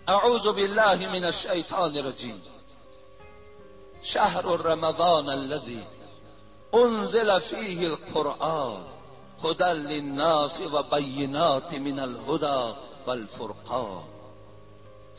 اعوذ بالله من الشیطان الرجیم. شهر رمضان الذي انزل فيه القرآن هدى للناس وبينات من الهدى والفرقان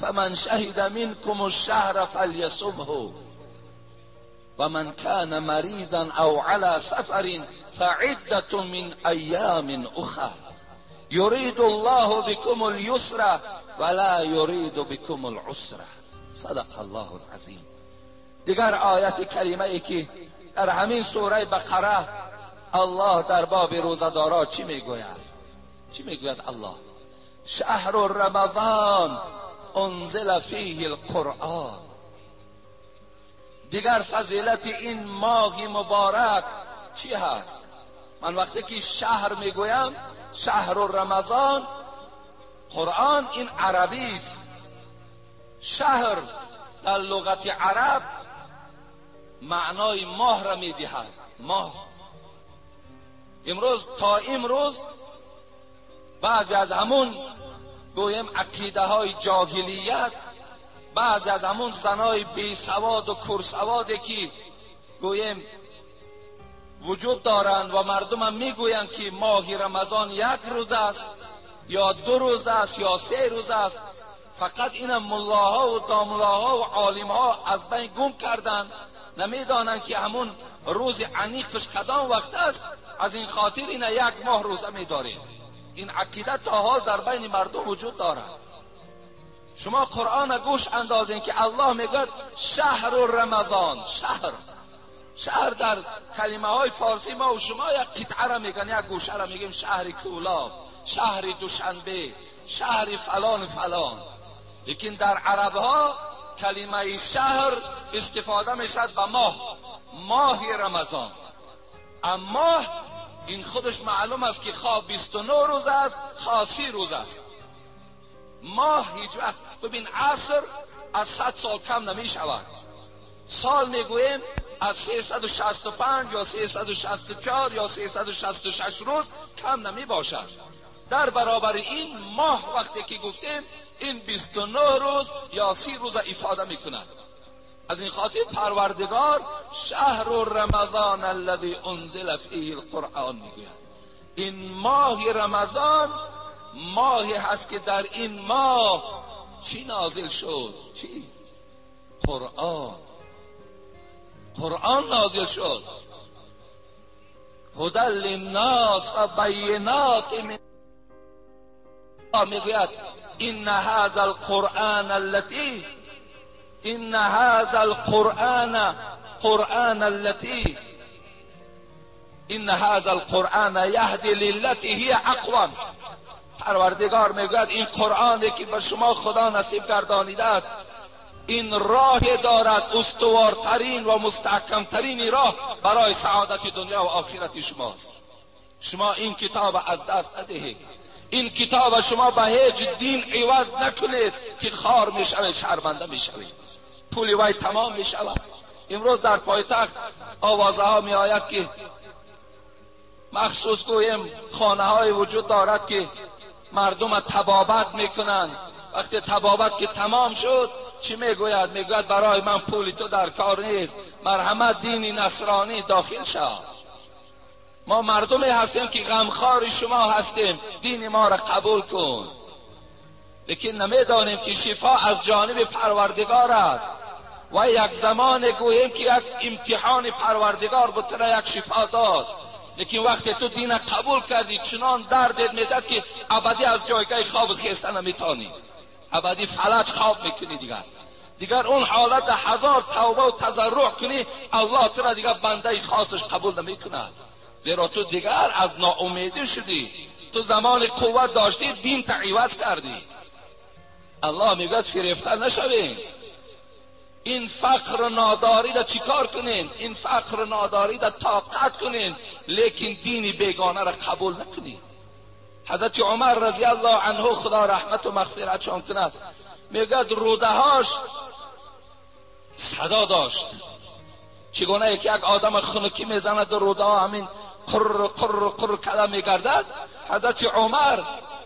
فمن شهد منكم الشهر فليصمه ومن كان مريضا او على سفر فعدة من ايام اخر يريد الله بكم اليسر ولا يريد بكم العسر. صدق الله العظیم. دیگر آیت کریمه ای که در همین سوره بقره الله در باب روزه‌دارا چی میگوید؟ چی میگوید الله؟ شهر رمضان انزل فیه القرآن. دیگر فضیلت این ماه مبارک چی هست؟ من وقتی که شهر میگویم، شهر رمضان، قرآن این عربی است. شهر در لغت عرب معنای ماه را میدهد. ماه. امروز تا امروز بعضی از همون گویم عقیده های جاهلیت، بعضی از همون زنای بی سواد و کورسوادی که گویم وجود دارند و مردم هم میگویند که ماه رمضان یک روز است یا 2 روز است یا 3 روز است، فقط اینم ملاها و داملاها و عالمها از بین گم کردن، نمیدانند که همون روز عمیقش کدام وقت است. از این خاطر اینا یک ماه روزه میداریم. این عقیده تا حال در بین مردم وجود دارد. شما قرآن گوش اندازین که الله میگوید شهر رمضان. شهر، شهر در کلمه های فارسی ما و شما یک قطعه را میگن، یک گوشه را میگیم شهر کولاب، شهر دوشنبه، شهر فلان فلان. لیکن در عرب ها کلمه شهر استفاده میشد به ماه، ماه رمضان. اما این خودش معلوم است که خواه 29 روز است، خواه 30 روز است. ماه هیچ وقت، ببین عصر از 100 سال کم نمی شود. سال میگوییم از 365 یا 364 یا 366 روز کم نمی باشد. در برابر این ماه وقتی که گفتیم این 29 روز یا 30 روز افاده میکند. از این خاطر پروردگار شهر رمضان الذي انزل فیه القرآن میگوید. این ماه رمضان ماهی هست که در این ماه چی نازل شد؟ چی؟ قرآن. قرآن نازل شد. هدى للناس و بینات من. میگوید ان هذا القرآن التي ان هذا القرآن قرآن التي ان هذا القرآن يهدي للتي هي اقوم. پروردگار میگوید این قرآنی که به شما خدا نصیب گردانیده است، این راه دارد استوارترین و مستحکمترین راه برای سعادت دنیا و آخرت شماست. شما این کتاب از دست ندهید. این کتاب شما به هیچ دین عوض نکنید که خار میشوید، شرمنده میشوید، پول وای تمام میشود. امروز در پایتخت آوازه ها میآید که مخصوص گویم خانه های وجود دارد که مردم تبابت میکنند. وقتی تبابت که تمام شد چی میگوید؟ میگوید برای من پول تو در کار نیست، مرحمت دینی نصرانی داخل شد. ما مردمی هستیم که غمخوار شما هستیم، دین ما را قبول کن. لیکن نمیدانیم که شفا از جانب پروردگار است و یک زمان گوییم که یک امتحان پروردگار به تو یک شفا داد، لیکن وقتی تو دین قبول کردی چنان دردت میداد که ابدی از جایگاه خواب خیسته نمیتونی، ابدی فلج خواب میکنی. دیگر اون حالت هزار توبه و تضرع کنی الله تو را دیگر بنده خاصش قبول نمیکند، زیرا تو دیگر از ناامیدی شدی. تو زمان قوت داشتی دین تا عوض کردی. الله میگوید فریفته نشوین. این فقر و ناداری را چیکار کنین؟ این فقر و ناداری را طاقت کنین، لیکن دین بیگانه را قبول نکنین. حضرت عمر رضی الله عنه خدا رحمت و مغفرتشان کند، میگوید روده هاش صدا داشت. چگونه یک آدم خنکی میزند و روده ها همین قر قر قر کلم میگردد. حضرت عمر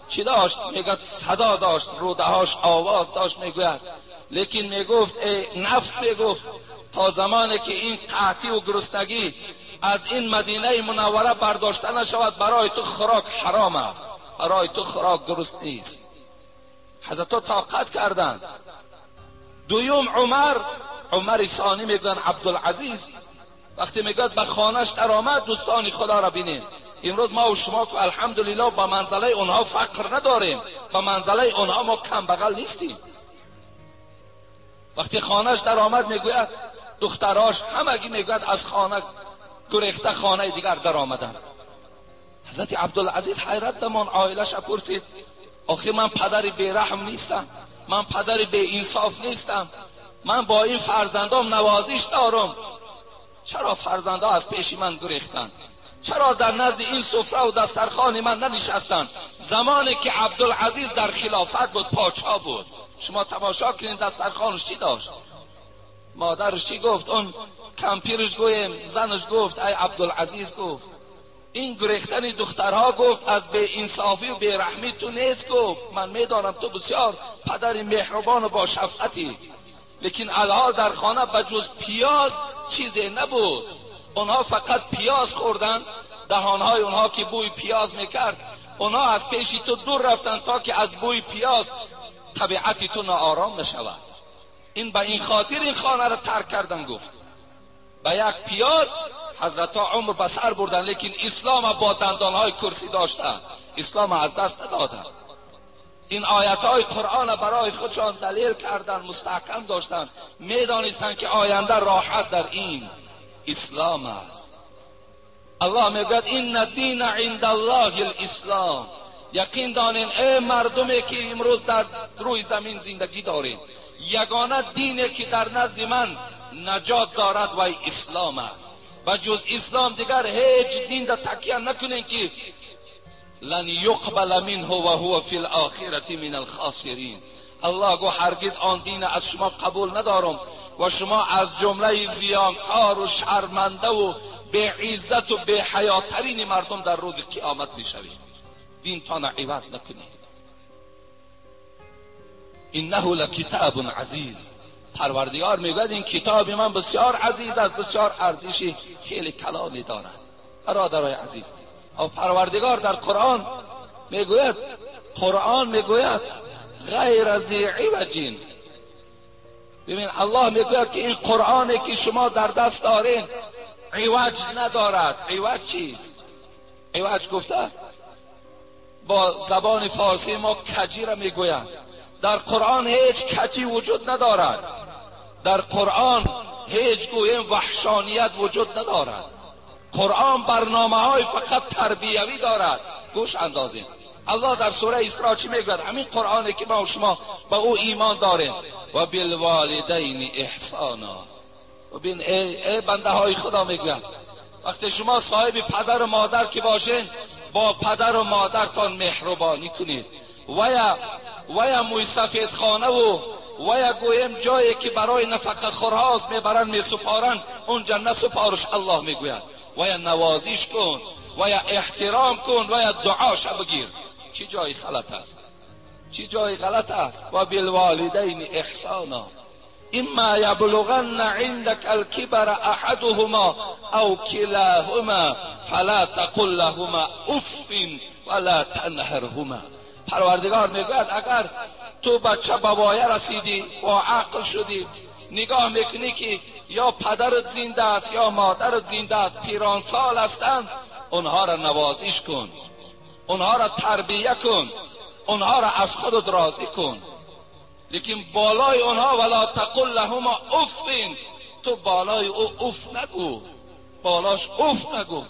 چی داشت؟ میگوید صدا داشت، رودهاش آواز داشت میگوید. لیکن میگفت ای نفس، میگفت تا زمانی که این قحطی و گرسنگی از این مدینه منوره برداشته نشود برای تو خوراک حرام است، برای تو خوراک درست نیست. حضرت طاقت کردند. دویم عمر ثانی میگن عبدالعزیز، وقتی میگوید به خانهش در آمد، دوستان خدا را بینید، امروز ما و شما که الحمدلله با منزله اونها فقر نداریم، با منزله اونها ما کم بغل نیستیم. وقتی خانهش در آمد میگوید دختراش همگی میگوید از خانه گریخته خانه دیگر در آمدن. حضرت عبدالعزیز حیرت دمان، عائلش پرسید آخه من پدر بیرحم نیستم، من پدر بی انصاف نیستم، من با این فرزندام نوازش دارم، چرا فرزندها از پیش من گریختند؟ چرا در نزد این سفره و دسترخوان من ننشستند؟ زمانی که عبدالعزیز در خلافت بود، پادشاه بود، شما تماشا کنید دسترخوانش چی داشت؟ مادرش چی گفت؟ اون کمپیرش گویم زنش گفت ای عبدالعزیز، گفت این گریختن دخترها گفت از بی انصافی و بی رحمی تو نیست، گفت من میدانم تو بسیار پدر مهربان و با شفقتی، لیکن الحال در خانه بجز پیاز چیزی نبود. اونها فقط پیاز خوردن، دهانهای اونها که بوی پیاز میکرد، اونها از پیش تو دور رفتن تا که از بوی پیاز طبیعت تو ناآرام نشود. این به این خاطر این خانه را ترک کردن. گفت به یک پیاز حضرت ها عمر به سر بردن، لیکن اسلام با دندانهای کرسی داشتن، اسلام از دست ندادن. این آیت های قرآن برای خودشان دلیل کردن، مستحکم داشتن، میدانستند که آینده راحت در این اسلام است. الله میگوید این دین عند الله الاسلام. یقین دانین ای مردمی که امروز در روی زمین زندگی دارین، یگانه دینی که در نزد من نجات دارد و اسلام است. و جز اسلام دیگر هیچ دین در تکیه نکنین که لن یقبل منه و هو فی الاخرة من الخاسرین. الله گو هرگز آن دین از شما قبول ندارم و شما از جمله زیانکار و شرمنده و بی عزت و بی حیاترین مردم در روز قیامت میشوید. دین تان عوض نکنید. انه لکتاب عزیز. پروردگار میگوید این کتاب من بسیار عزیز است، بسیار ارزش خیلی کلانی دارد. برادرای عزیز، او پروردگار در قرآن میگوید، قرآن میگوید غیر ذی عوج. ببین الله میگوید که این قرآنی که شما در دست دارین عوج ندارد. عوج چیست؟ عوج گفته با زبان فارسی ما کجی را میگویند. در قرآن هیچ کجی وجود ندارد. در قرآن هیچ گویم وحشانیت وجود ندارد. قرآن برنامه های فقط تربیوی دارد. گوش اندازیم. الله در سوره اسراء چی میگوید؟ همین قرآنی که ما و شما به او ایمان داریم. و بالوالدین احسانا. و بین ای بنده های خدا میگوید وقتی شما صاحب پدر و مادر که باشین، با پدر و مادرتان مهربانی کنید. ویا موی سفید خانه و ویا گویم جایی که برای نفقه خورهاست میبرن میسپارن، اونجا نسپارش. الله میگوید ویا نوازش کن، ویا احترام کن، ویا دعاش بگیر. چی جای غلط است؟ چی جای غلط است؟ و بالوالدین احسانا اما یبلغن عندك الكبر احدهما او كلاهما فلا تقل لهما اف ولا تنهرهما. پروردگار میگوید اگر تو بچه بابایه رسیدی، با عقل شدی، نگاه میکنی که یا پدرت زنده است یا مادرت زنده است، پیران سال هستند، اونها را نوازش کن، اونها را تربیه کن، اونها را از خودت راضی کن. لیکن بالای اونها ولا تقل لهما اف، تو بالای او اف نگو، بالاش اف نگو.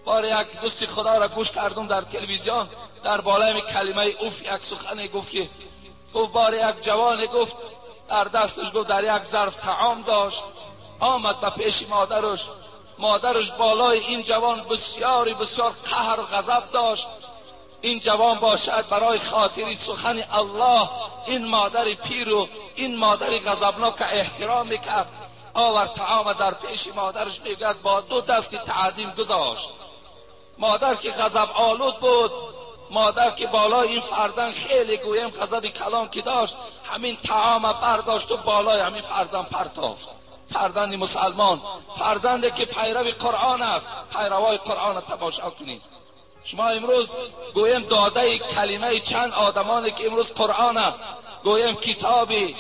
بار یک دوستی خدا را گوش کردم در تلویزیون، در بالای کلمه اوف یک سخنی گفت که گفت بار یک جوان گفت در دستش گفت در یک ظرف طعام داشت، آمد به پیش مادرش، مادرش بالای این جوان بسیاری بسیار قهر و غضب داشت. این جوان باشد برای خاطری سخن الله این مادر پیر و این مادر غضبناک احترام میکرد، آور طعام در پیش مادرش میگوید با دو دست تعظیم گذاشت. مادر که غضب آلود بود، مادر که بالای این فرزند خیلی گویم غضب کلام که داشت، همین طعام برداشت و بالای همین فرزند پرتافت. فرزند مسلمان، فرزندی که پیرو قرآن است، پیروای قرآن تماشا کنید. شما امروز گویم داده کلمه چند آدمانی که امروز قرآن گویم کتابی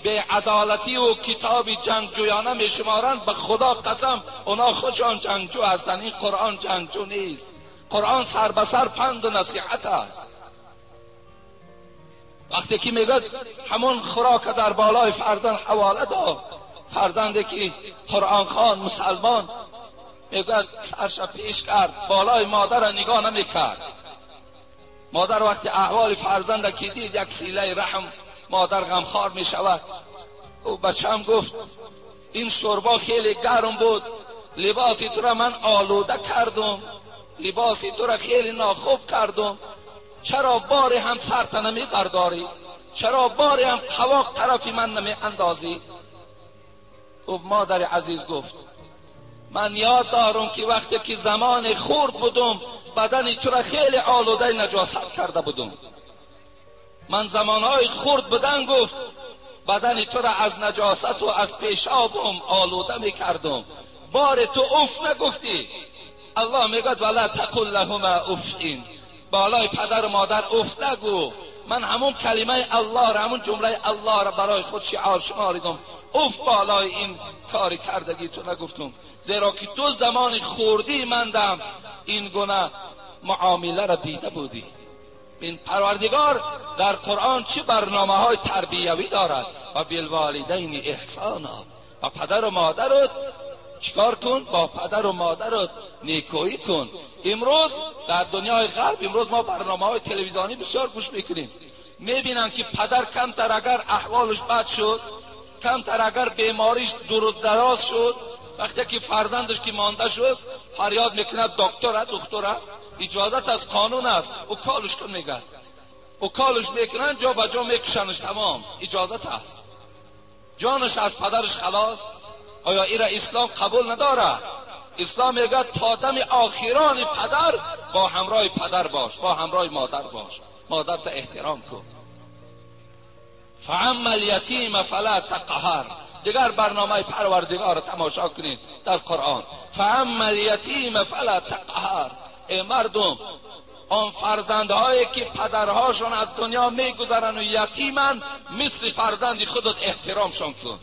به عدالتی و کتاب جنگجویانه می شمارند، به خدا قسم اونا خودشان جنگجو هستند. این قرآن جنگجو نیست. قرآن سر به سر پند و نصیحت است. وقتی که میگه همون خوراک در بالای فرزند حواله داد، فرزندی که قرآن خوان مسلمان، میگه سرش پیش کرد، بالای مادر را نگاه نمیکرد. مادر وقتی احوال فرزند که دید، یک سیله رحم مادر غمخوار می شود. او بچم گفت این شوربا خیلی گرم بود، لباسی تو را من آلوده کردم، لباسی تو را خیلی ناخوب کردم، چرا باری هم سرت نمی برداری؟ چرا باری هم قواق طرفی من نمی اندازی؟ گفت مادر عزیز، گفت من یاد دارم که وقتی که زمان خورد بودم بدن تو را خیلی آلوده نجاست کرده بودم. من زمانهای خورد بودن، گفت بدن تو را از نجاست و از پیشابم آلوده میکردم، بار تو اف نگفتی. الله میگد ولا تقل لهما اف، بالای پدر و مادر اف نگو. من همون کلمه الله را، همون جمله الله را برای خود شعار شماریدم، اف بالای این کاری کردگی تو نگفتم، زیرا که تو زمان خوردی مندم این گونه معامله را دیده بودی. این پروردگار در قرآن چه برنامه های تربیوی دارد. و بالوالدین احسانا، با پدر و مادرت چیکار کن؟ با پدر و مادرت نیکویی کن. امروز در دنیای غرب، امروز ما برنامه های تلویزیونی بسیار گوش میکنیم، میبینن که پدر کمتر اگر احوالش بد شد، کمتر اگر بیماریش درست دراز شد، وقتی که فرزندش که مانده شد فریاد میکند دکتره دکتره، اجازت از قانون است، او کالش کن میگه، او کالش میکنن، جا به جا میکشنش، تمام اجازت است، جانش از پدرش خلاص. آیا ایرا اسلام قبول نداره؟ اسلام میگه تا دم آخران پدر با همراه پدر باش، با همراه مادر باش، مادر تا احترام کن. فاما الیتیم فلا تقهر. دیگر برنامه پروردگار تماشا کنید در قرآن. فاما الیتیم فلا تقهر. ای مردم، آن فرزندهایی که پدرهاشون از دنیا میگذرن و یتیمن، مثل فرزند خودت احترامشان کن.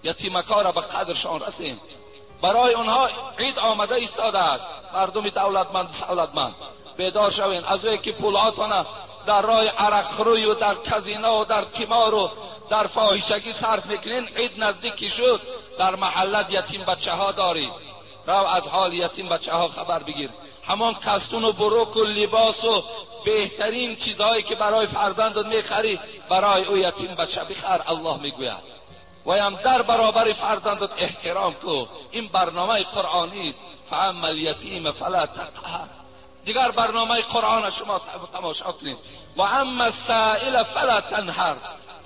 یتیمکا را به قدرشان رسیم. برای آنها عید آمده ایستاده است. مردم دولتمند سولتمند بیدار شوین از وی که پولهاتان در راه عرقخوری و در کزینه و در قمار و در فاحشگی صرف میکنین. عید نزدیک شد، در محلت یتیم بچه ها داری، رو از حال یتیم بچه ها خبر بگیر. همان کستون و بروک و لباس و بهترین چیزهایی که برای فرزندت میخری برای او یتیم بچه بخر. الله میگوید و هم در برابر فرزندت احترام کو. این برنامه قرآنی است. فاما الیتیم فلا تقهر. دیگر برنامه قرآن شما تماشا کنید. و اما السائل فلا تنهر.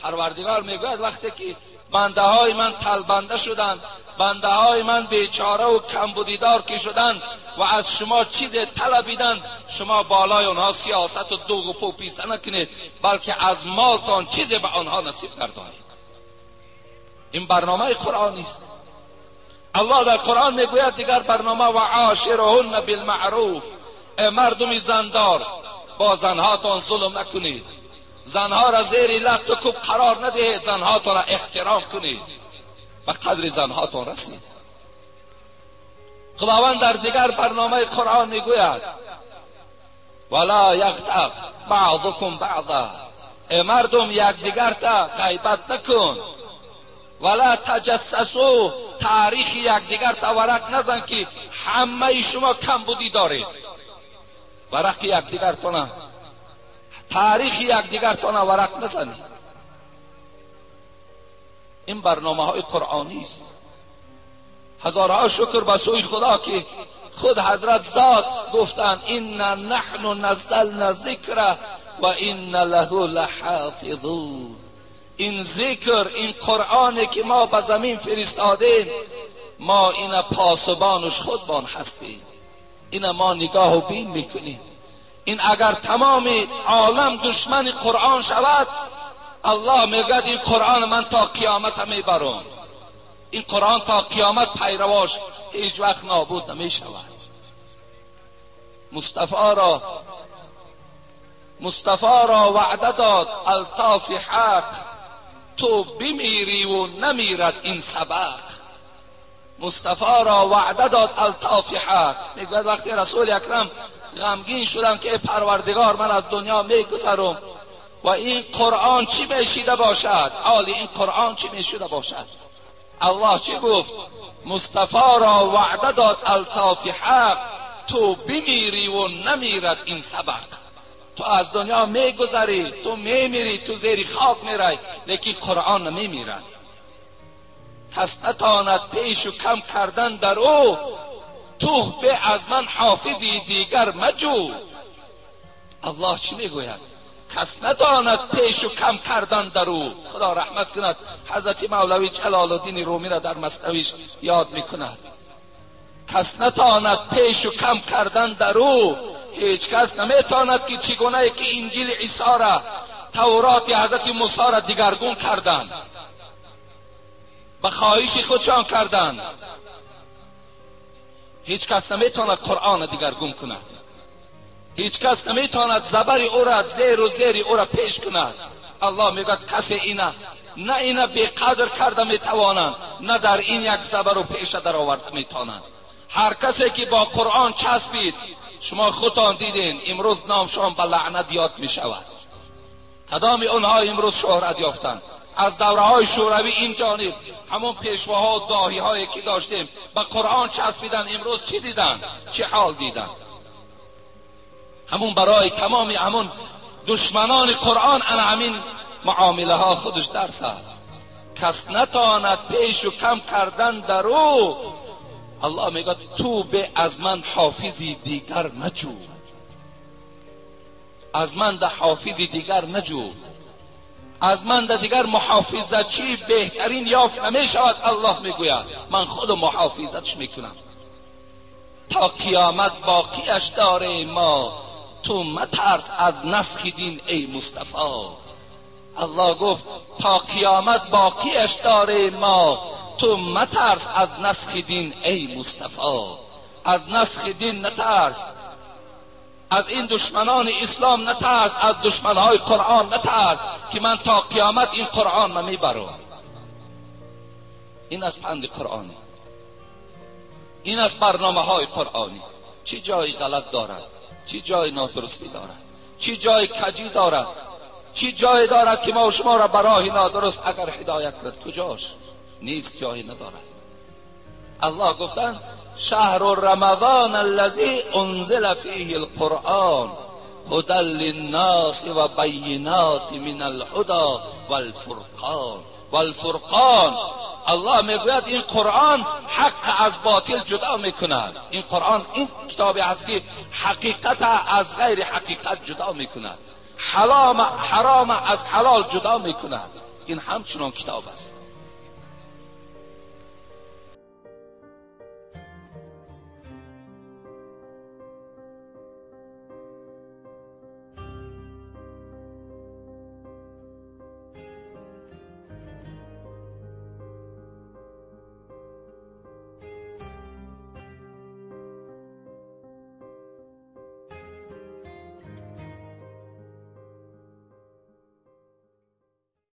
پروردگار میگوید وقتی که بنده های من تلبنده شدند، بنده های من بیچاره و کمبودیدار که شدند و از شما چیز طلبیدند، شما بالای آنها سیاست و دوغ و پوپیسه نکنید، بلکه از مالتان چیزی به آنها نصیب گردانید. این برنامه قرآنی است. الله در قرآن میگوید دیگر برنامه و عاشرهن بالمعروف. ای مردم زندار، با زنهاتان ظلم نکنید، زنها را زیر لط و کوب قرار ندهید، زنهاتان را احترام کنید، به قدر زنهاتان رسید. خداوند در دیگر برنامه قرآن میگوید ولا یغتب بعضکم بعضا. ای مردم یکدیگر تا غیبت نکن. ولا تجسسوا، تاریخ یکدیگر تا ورق نزن که همه شما کمبودی دارید. ورق یکدیگر تا تاریخ یکدیگر تا ورق نزنید. این برنامه های قرآنی است. هزارها شکر به سوی خدا که خود حضرت ذات گفتند انا نحن نزلنا ذکر و ان له لحافظون. این ذکر، این قرآنی که ما به زمین فرستادیم، ما این پاسبانش خودمان هستیم، این ما نگاه و بین میکنیم. این اگر تمام عالم دشمن قرآن شود، الله میگه این قرآن من تا قیامت میبرم. این قرآن تا قیامت پیرواش هیچ وقت نابود نمیشود. مصطفی را وعده داد الطاف حق، تو بمیری و نمیرد این سبق. مصطفی را وعده داد الطاف حق. میگوید وقتی رسول اکرم غمگین شدم که ای پروردگار من از دنیا میگذرم و این قرآن چی میشیده باشد، حال این قرآن چی میشده باشد. الله چی گفت؟ مصطفی را وعده داد الطاف حق، تو بمیری و نمیرد این سبق. تو از دنیا میگذری، تو میمیری، تو زیر خاک میری، لیکن قرآن نمیمیرد. کس نتاند پیش و کم کردن در او، تو به از من حافظی دیگر مجو. الله چی میگوید؟ کس نداند پیش و کم کردن در او. خدا رحمت کند حضرت مولوی جلال الدین رومی را در مثنویش یاد میکند. کس نتاند پیش و کم کردن در او، هیچ کس نمیتواند که چگونه که انجیل عیسی را، تورات حضرت موسی را دیگرگون کردند، به خواهش خودشان کردند. هیچ کس نمیتواند قرآن دیگرگون کند، هیچ کس نمیتواند زبر او را، زیر و زیر او را پیش کند. الله میگوید کسی اینا نه اینا بی قدر کرده میتوانند، نه در این یک زبر و پیش در آورده میتوانند. هر کسی که با قرآن چسبید، شما خودتان دیدین امروز نامشان به لعنت یاد میشود. کدام اونها امروز شهرت یافتند؟ از دوره های شوروی این جانب همون پیشواها و داهی هایی که داشتیم به قرآن چسبیدن، امروز چی دیدن؟ چه حال دیدن؟ همون برای تمام همون دشمنان قرآن انا همین معامله ها خودش درس است. کس نتاند پیش و کم کردن در او. الله میگه تو به از من حافظی دیگر مجو، از من ده حافظی دیگر نجو، از من ده دیگر محافظت چی بهترین یافت نمیشود. الله میگوید من خود محافظتش میکنم تا قیامت باقیش داره ما، تو مترس از نسخ دین ای مصطفی. الله گفت تا قیامت باقیش داره ما، تو مترس از نسخ دین ای مصطفی. از نسخ دین نترس، از این دشمنان اسلام نترس، از دشمنهای قرآن نترس که من تا قیامت این قرآن من میبرم. این از پند قرآنی، این از برنامه های قرآنی. چی جای غلط دارد، چی جای نادرستی دارد، چی جای کجی دارد، چی جای دارد که ما و شما را براه نادرست اگر هدایت کرد؟ کجاش نیست، جایی ندارد. الله گفتن شهر رمضان الذي انزل فيه القرآن هدى للناس وبينات من الهدى والفرقان. والفرقان، الله میگوید این قرآن حق از باطل جدا میکند. این قرآن این کتابی است که حقیقت از غیر حقیقت جدا میکند، حرام از حلال جدا میکند. این همچنان کتاب است.